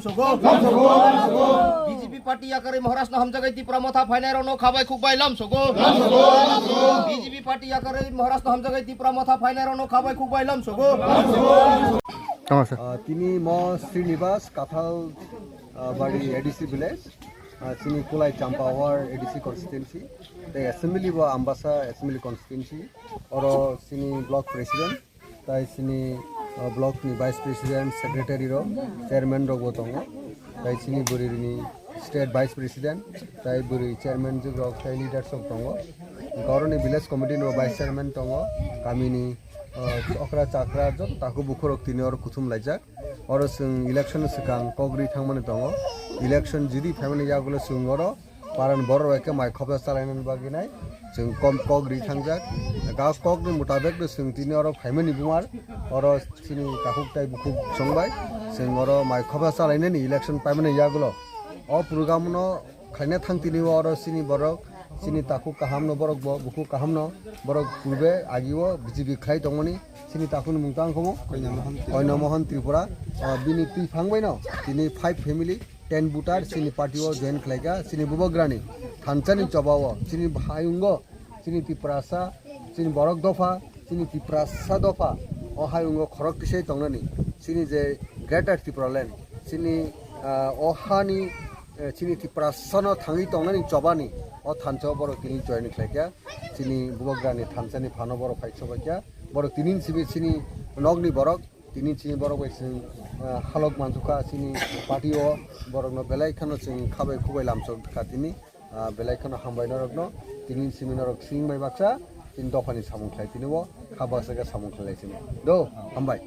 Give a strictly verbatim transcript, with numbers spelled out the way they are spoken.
Sogo. B J P party yakarwi Maharashtra hamjagai Tipra Motha phainai rokno khabai khukbai lam sogo. B J P party yakarwi Maharashtra hamjagai Tipra Motha phainai rokno khabai khukbai lam sogo. Tama sir. Ah, tini mo Srinivas Kathal, ah, Bari A D C village, ah, chini Kulai Champawar A D C constituency, tei assembly bo Ambasa assembly constituency, oro chini block president, tai chini, ah, block ni vice president, secretary rok, chairman rok bo tongo, tai chini bwrwi ni state vice president, tai bwrwi chairman rok, tai leaders rok tongo, oro ni village committee ni bo vice chairman tongo, kami ni ah, okra chakra joto takhuk bukhuk rok tini oro kuthum laijak. Oro chwng election ni swkang kok ri thangmani tongo. Election jodi phaimani yagulo chwng oro paran borok bai khe mai khopsa chalainani bagwi nai chwng kom kok ri thangjak. Ga kok ni mutabek no chwng tini oro phaimani bumar oro chini takhuk tai bukhuk chwng bai chwng oro mai khopsa chalainani election paimani yagulo o program no khaina thang tini oro chini borok chini takhuk kaham no borok bo bukhuk kaham no borok purbe agi o B J P khlai tongmani chini takhuk ni mung tang khomo Koina Mohan Tripura. Koina Mohan Tripura, ah, bini twi phang bai no tini five family ten voter chini party o join khlai kha chini bubagrani thansa ni choba o chini hayungo chini Tiprasa, chini borok dopha, chini Tiprasa dopha, o hayungo khorok tisai tongnani, chini je Greater Tipraland, chini, ah, o hani, eh, chini Tiprasano thangwi tongnani chobani, o thansa o borok tini join khlaikha, chini bubagrani thansani phano borok phai chobaikha, borok tini simi chini nokni borok, tini chini borok bai chwng, ah, halok mansukha, chini party o borokno belai kheno chwng khabai khubai lamsokha tini. Ah, belai kheno hambai norokno, tini simi norok sing bai baksa, tini dophani samung khlai tini bo, kha baksa khe samung khlai sini. Do, hambai.